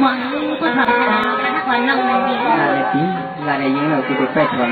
ມອງຜູ້ເຖົ້າຊະລາ ຄວນນ້ອງນັ້ນດີ ວ່າແລ້ວຕິ ວ່າໄດ້ຍິນແລ້ວຊິໄປໄປຖອນ.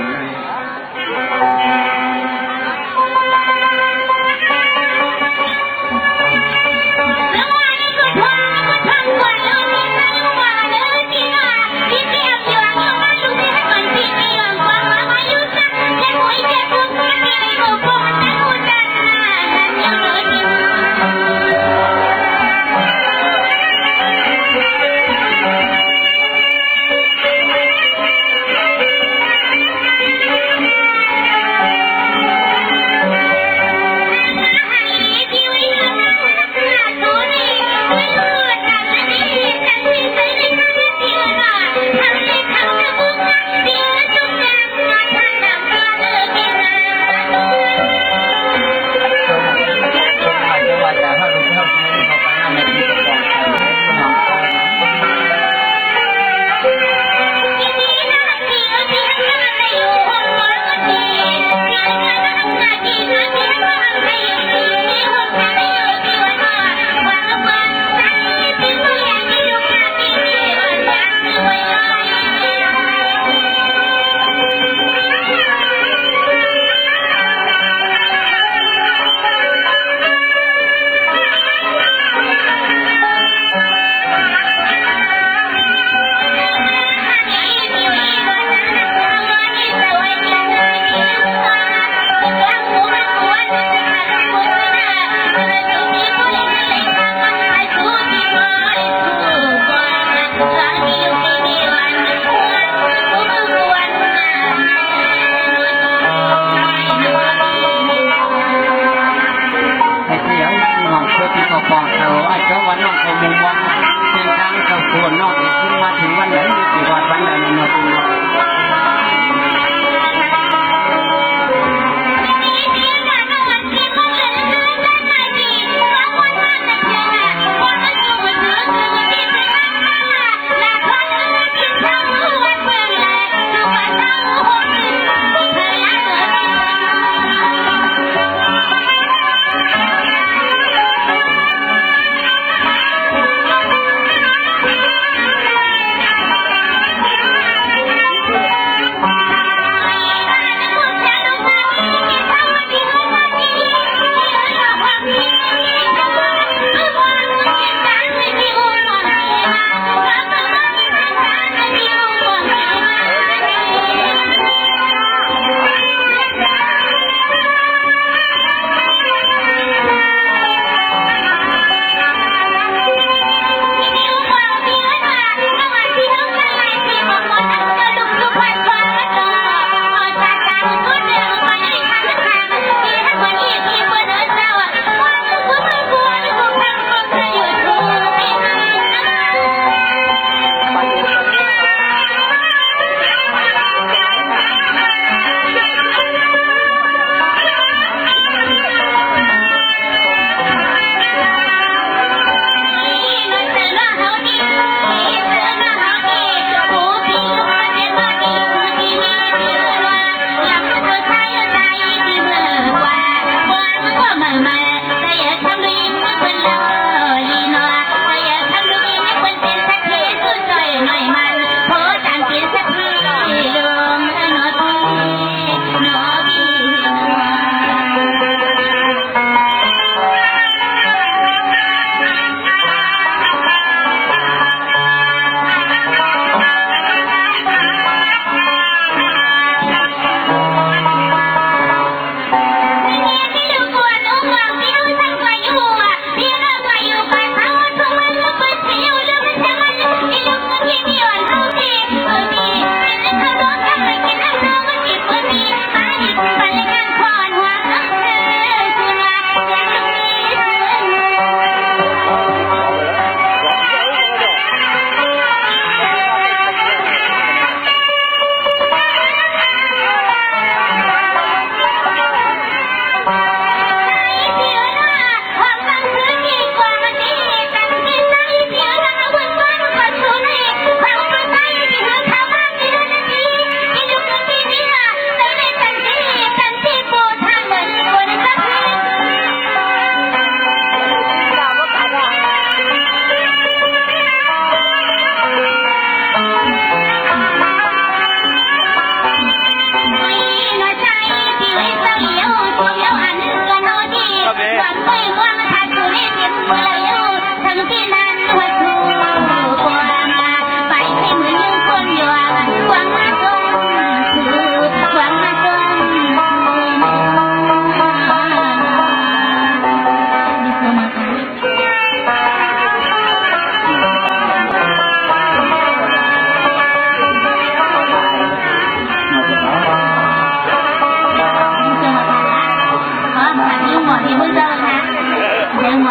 ລ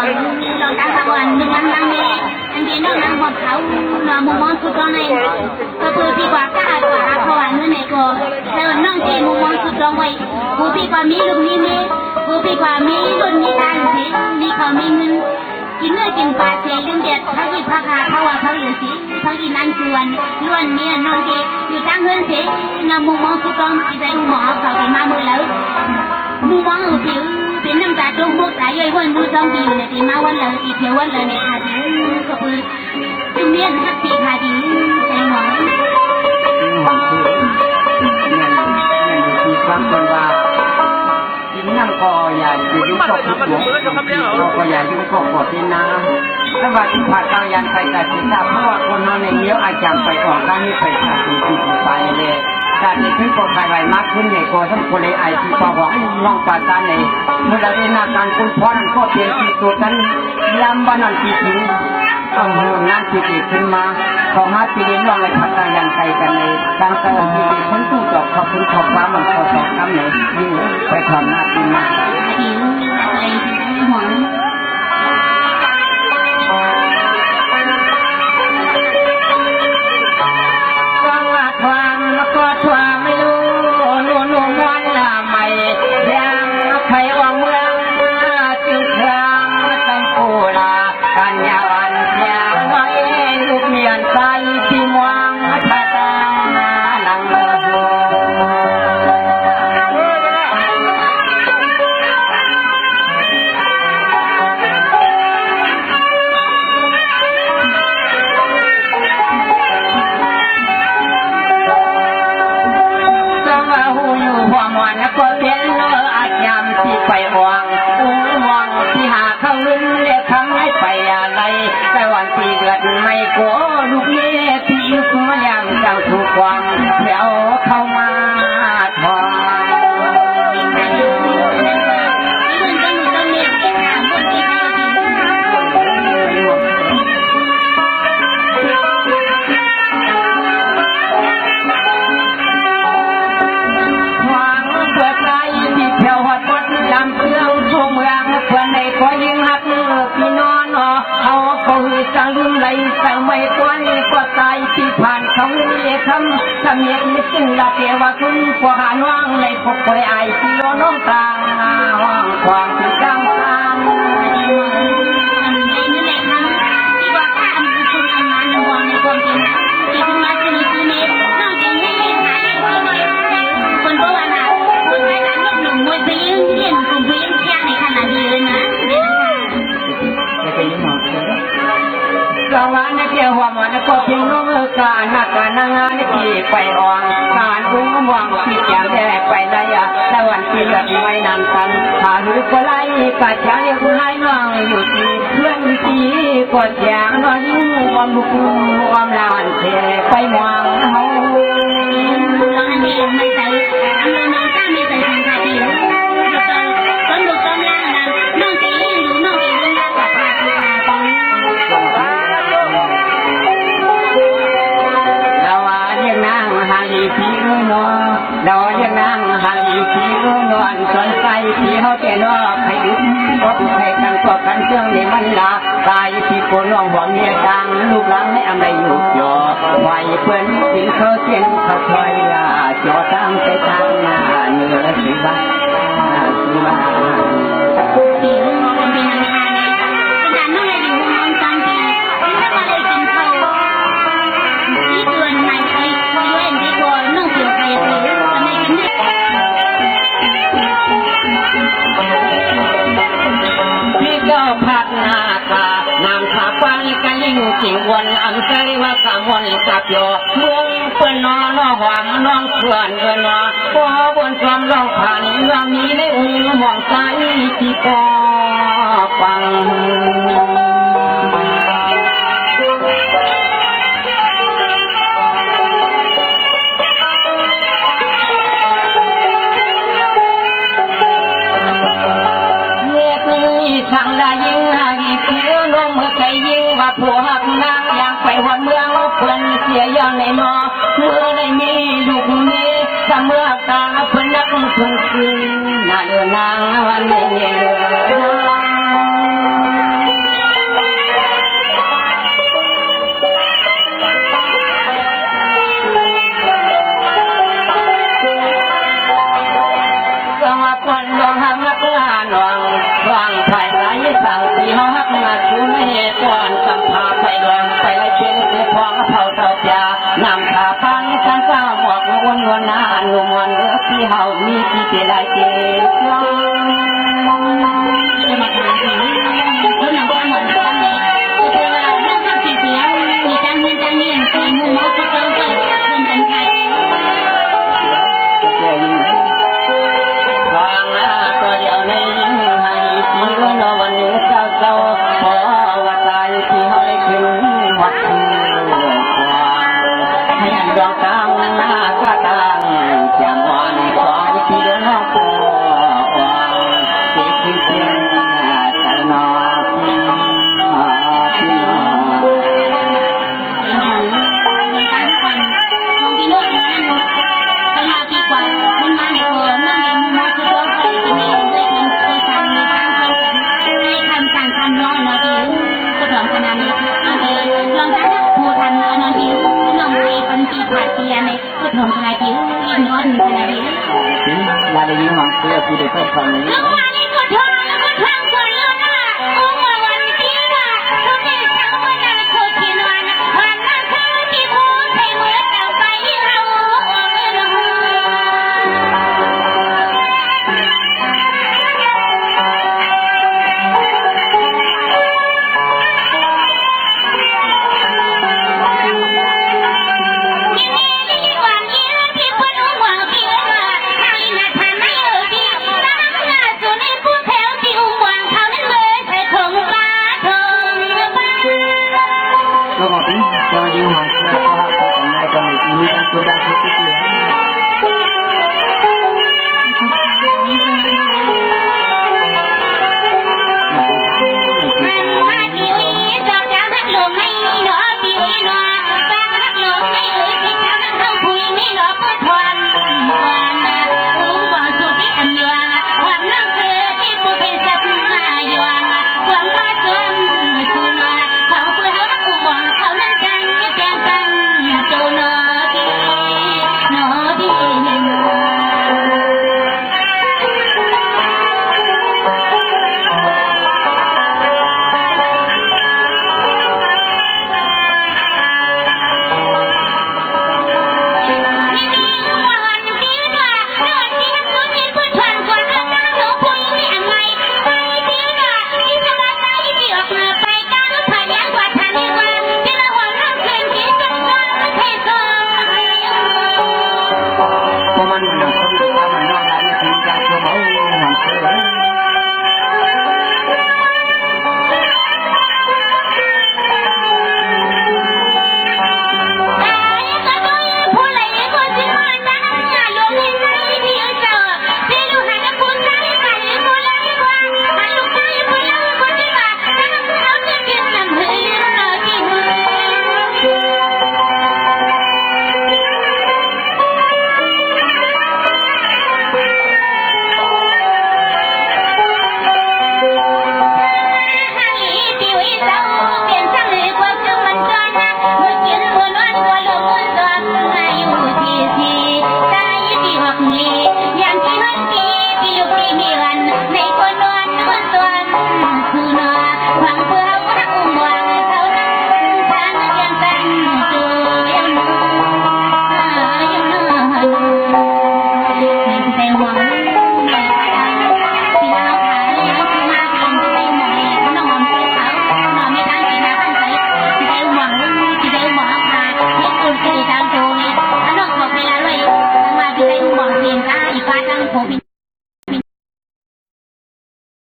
ອງຕັ້ງຄຳວ່າ ໜຶ່ງນາງແມ່ ອັນເດນ້ອງນາງຮອດເຂົາເນາະ ມຸມມອງສຸດຕອງໃນ ກໍຄືທີ່ວ່າກ້າກວ່າເຂົາວ່ານັ້ນແຫຼະ ກໍແລ້ວນ້ອງທີ່ມຸມມອງສຸດຕອງໄວ້ ຜູ້ທີ່ວ່າມີລູກມີເມຍ ຜູ້ທີ່ວ່າມີລົດມີລານຊິ ມີເຂົ້າມີເງິນ ກິນເນື້ອກິນປາຊິ ລືມແດດ ພາກອີພາກຫາ ພາກວ່າພາກເຫຼືອຊິ ພາກອີນັ້ນຄືວັນ ລ້ວນມີອັນນ້ອງທີ່ຢູ່ຕ່າງເຮືອນຊິ ນຳມຸມມອງສຸດຕອງ ທີ່ໄດ້ໝໍເຂົາໄດ້ມາມື້ລາວ ມຸມມອງເອົາຜິວ ເປັນນ້ຳຕາຕົກ ໝົກຕາຍ່ອຍ ວນມື້ສອງປີຢູ່ໃນທີ່ມາວັນລາວ ທີ່ເທີ່ຍວວັນລາວໃນຄາດນີ້ ກໍຄືຈຸມຽນຮັກປີຄາດີໃສ່ຫອມ ຫອມຄື ແມ່ນ ແມ່ນຢູ່ທີ່ຟັງເພິ່ນວ່າ ກິນຫຍັງກໍຢ່າຢູ່ ຢູ່ກໍຜິດຫວງ ເຮົາກໍຢ່າຢູ່ກໍຂໍເປັນນາ ແຕ່ວ່າທີ່ພາເຈົ້າຢ່າງໃດກໍຊິຊາບ ເພາະວ່າຄົນເຮົານີ້ມີອາຈານໄປອອກ ການນີ້ໄປຊາບ ເປັນທີ່ໄປແລ້ວ ການນີ້ເພິ່ນກໍຂາຍໄວ້ມາຂຶ້ນໃນກໍສົມຄວນເລີຍ ໄອ້ທີ່ປາຫວັງ ນ້ອງປາຕານໃນ ເມື່ອລະເວນາການຄຸນພໍນັ້ນກໍເປັນທີ່ຕົວກັນ ຍາມວັນນັ້ນທີ່ເຖິງ ຕ້ອງເລີ່ມງານທີ່ດີຂຶ້ນມາ ເຂົ້າຫາທີ່ເລນນ້ອງ ແລະ ພັກການຢ່າງໄກກັນເລີຍ ຕ່າງແຕ່ທີ່ເພິ່ນຕູ້ຈອກ ຂອບຄຸນ ຂອບຄວາມ ມັນຂໍຕອບຄຳໃນ ໄປຄວາມໜ້າທີ່ມາ ຄວາມ ຄວາມ ຄວາມ ເຊິ່ງວ່າຮູ້ຢູ່ຫົວມ່ວນກໍເປັນເລີອາດຍາມທີ່ໄປຫວັງ ອຸງຫວັງທີ່ຫາເຂົ້າເງິນ ແລະ ຄຳໃຫ້ໄປອາໄລ ແຕ່ວັນທີ່ເດືອນໃໝ່ກໍລູກເມທີ່ຢູ່ສວນຍາມຈັ່ງຖືກຫວັງ ແຖວເຂົ້າມາທອງ ຫວັງເພື່ອໃຊ້ທີ່ແຖວຮອດໝົດລຳເຄື່ອງທົ່ວເມືອງ ເພື່ອໃດກໍຍິ່ງຮັກພີ່ນ້ອງເນາະ ເຮົາກໍຄືຈັ່ງລືມໄຫຼ ສະໄໝກ່ອນກໍຕາຍ ທີ່ຜ່ານເຂົາເອຄຳ ສຳເລັດມີສິ່ງລະເກວະຄຸນ ພວກຫານ້ອງໃນ ພວກຄອຍອາຍ ທີ່ລໍນ້ອງຕາ ຫ້ອງຂອງທີ່ກາງການ ສະຫວັນເຈົ້າ ຫົວໝໍນະກໍເປັນໜຸ່ມການະການະງານທີ່ໄປອອງ ການອຸງມອງທີ່ຈະແລໄປໄດ້ ສະຫວັນທີ່ເລືອກໄວ້ນຳກັນ ຖ້າຮູ້ບໍ່ໄດ້ກະຈະຮຽກໃຫ້ນ້ອງຢູ່ທີ່ເພື່ອນທີ່ກໍຈະນອນຢູ່ອ້ອມລູກອ້ອມຫຼານແທ້ໄປມອງເຮົາ ລາວວ່າຮຽກນາງຫາລີພີເອີຍເນາະ ລາວວ່າຮຽກນາງຫາລີພີເອີຍເນາະ ອັນສອນໃສ່ທີ່ເຮົາແກ່ເນາະ ໃຜອຶດບໍ່ໃຜກັນກໍກັນເຄື່ອງນີ້ມັນຫຼາກຫຼາຍ ທີ່ໂກນ້ອງຫວງເມຍຕ່າງ ລູກຫຼານໃຫ້ອຳໄລຢູ່ຈໍ ໄວ້ເພິ່ນກິນເຂົ້າເສັ້ນເຂົ້າຖ້ວຍ ຈໍຕ່າງໄປຕ່າງມາເໜືອຊິວ່າ ທີ່ເຈົ້າພັກນາກາ ນ້ຳຂາວປານກະລິງຈິງວັນ ອັນໃສວ່າກະມ່ວນກະຈອ ເມືອງເພິ່ນໜໍ ໜໍຫອມນ້ອງເພື່ອນເອີນໜໍ ຂໍບົນຄວາມລອງຜ່ານ ເມື່ອມີໃນອົງມອງໃສທີ່ພໍຟັງ ເຮັດນີ້ຊ່າງລະຍິງໃຫ້ຜິວນົມໃຈຍິງວ່າຜູ້ຮັກນາງ ຢ່າງໄປຮອດເມືອງເພິ່ນເສຍຢ່າງໃດເນາະ ເມື່ອໄດ້ມີລູກມີສະເມືອກາເພິ່ນນັກເພິ່ນຄືນນາເດີນາງວັນນີ້ເດີນາງ ຟັງພາຍໃນສັງທີ່ເຮົາຮັກມາສູ່ເມຕອນ ສຳພາໄປດອນໄປໄລ່ເປັນເສພອງເຜົ່າເຕົ້າຈາ ນ້ຳຕາປານສັງກາໝວກອຸ່ນນວນນານຸມອນເດີ ທີ່ເຮົາມີທີ່ເປັນໄດ້ເກດ